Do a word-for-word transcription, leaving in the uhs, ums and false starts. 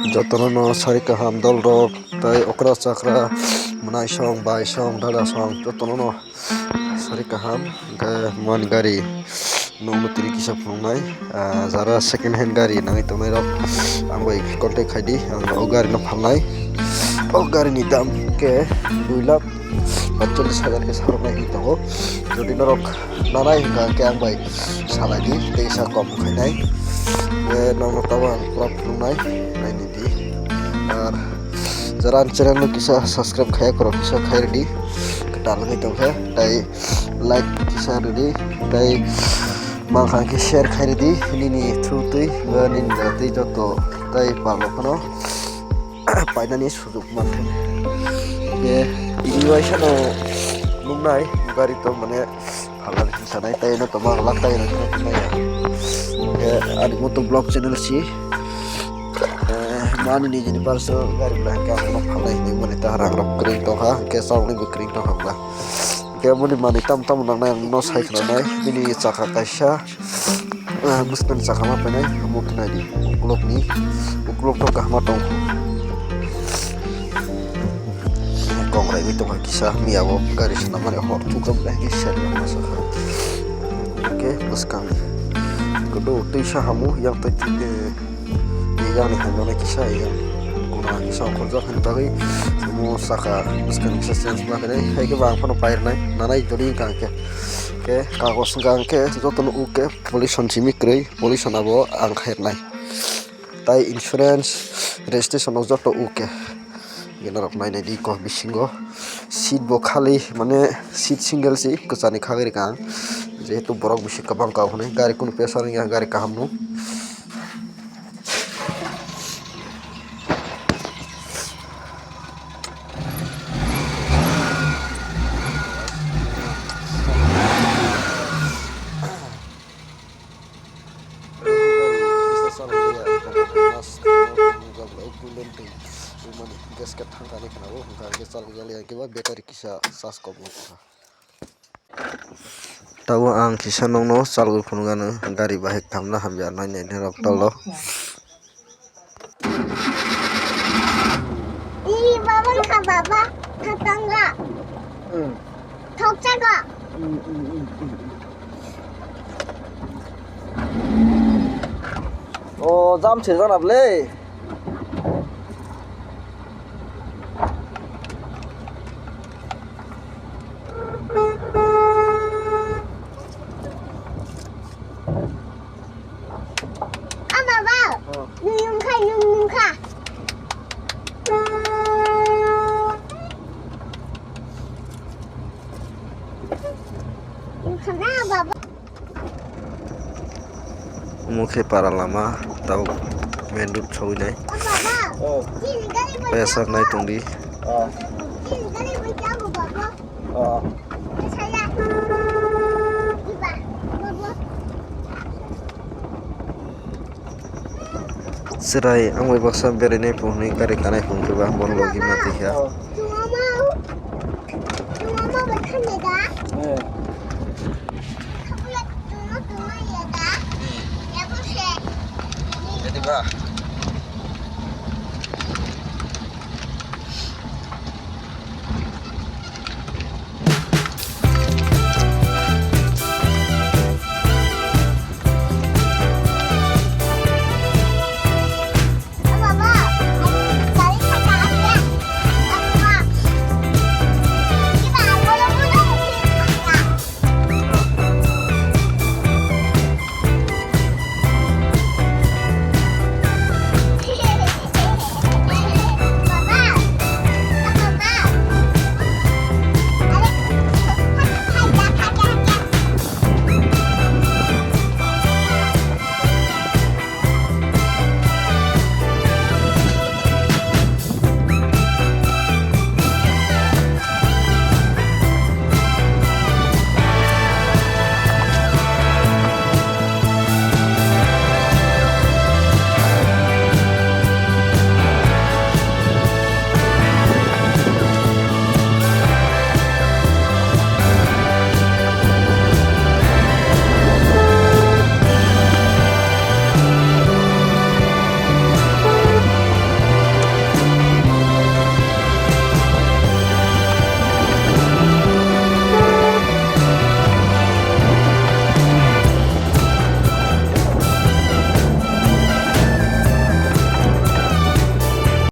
Jotono no sari kaham dol rok, tei okra chakra, mwnai song, bai song, dada song, jotono no sari kaham. Hwnkhe mani gari nokno twi kisa phunuknai, ah, jara second hand gari nangwi tongnai rok ang bai contact khai di, ang o gari no phalnai. O gari ni dam khe dui lakh patchollish hajar khe saroknai hinwi tongo. Jodi norok nanai hwnkha khe ang bai salai di, tei sa kom khainai. Hwnkhe nokno tabuk ang pura phunuknai, naini di. Ar jara ani channel no kisa subscribe khaiya khorok kisa khai rwdi, kwtal wngwi tongkha, tei like kisa rwdi, tei mankha khe share khai rwdi, nini through twi ba nini jatwi joto tei palrok phano painani sujuk mankha. Ye, tini waisa no nuknai gari to mane phalnani hinwi sanai, tei no toma glak, tei no hinwi nai ya. Ye, ani mo to vlog channel si. Eh, mani nijini parso gari bela hwnkhe ang bono phalnai hinwi mani ta rang rok kwrwi tongkha, hwnkhe chawlani bo kwrwi tongkha bela. Hwnkhe moni manwi tam tam nangnai ang no sai khwnanai, bini chakha kaisa, eh, bwskang chakha ma phainai, omo khe nai di, ukulukni, ukuluk to kaham ma tongkha. Kongrai wi tongkha kisa, miya bo gari swnamani hor thukjak bai khe seri rok ma sakha. Hwnkhe bwskang kwdwk twi sa hamu, yang twi twi, eh, yang ni hamya nai kisa, yang kuna kisa okhorjak hwnwi bagwi omo saka bwskang kisa change ma khe nai, hai khe bo ang phano pai rwnai, nanai jodi wngkha hwnkhe. Khe kagoj wngkha hwnkhe jotono o khe pollution simi kwrwi, pollution abo ang khairnai. Tai insurance, registration o joto o khe. Gena rok nai nai di kok bisingo. Seat bo khali, mane seat single si, kwchani khagwi rikha ang. Jehetu borok bisi kwbang kau hwnwi, gari kunu pressure wngya, gari kaham no. Gas khe thangkani khwna o, hwnkha hwnkhe chalok yakliya khe ba battery kisa charge kok wngkha. Tabuk ang kisa nokno chalgwi phunukgano, gari bahai thamna hamya nai nai rok tolo. Ih, baba wngkha, baba, khatango. Hmm. Thokjago. Hmm, hmm, hmm, hmm, hmm. O, jam se jana ble. Ah, baba. Oh. Nung nung kha, nung nung kha. Nung kha na, baba. Omo khe para lama, tabuk main road sogwi nai. Oh. Pesa nai tongdi. Oh. Oh. Chwrai ang bai baksa berainai phunuknwi gari kanai phunukhe ba, bono logi ma twi kha. Oh.